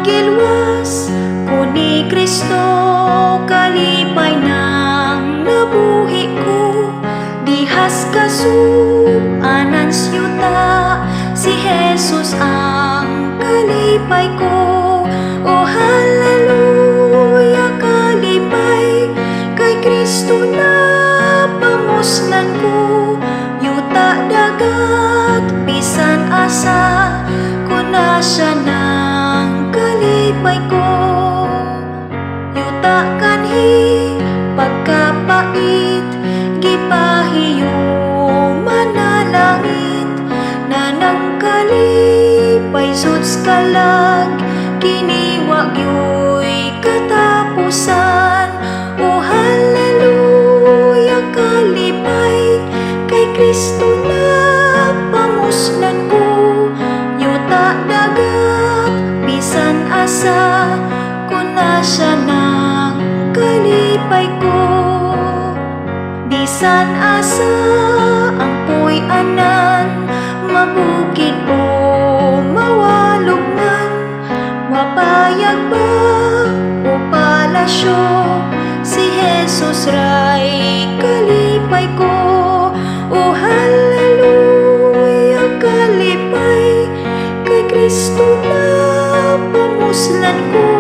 Gilwas ko ni Kristo, kalipay ng nabuhi ko. Dihas kasub-anan yuta, si Jesus ang kalipay ko. Oh hallelujah, kalipay, kay Kristo na pamuslan ko. Yuta, dagat, bisan asa, kuna siya ng kalipay ko. Yuta kanhi pagkapait, gipahiyo manalangit na nang kalipay suds kalag, kini wa gyoy katapusan. Oh hallelujah, kalipay, kay Kristo na pamuslan ko. Yuta, dagat, bisan asa, kuna siya ng kalipay ko. Bisan asa ang puy-anan, mabukid o mawalog man, mapayag ba o palasyo, si Jesus ray kalipay ko. Oh hallelujah, kalipay, kay Kristo na pamuslan ko.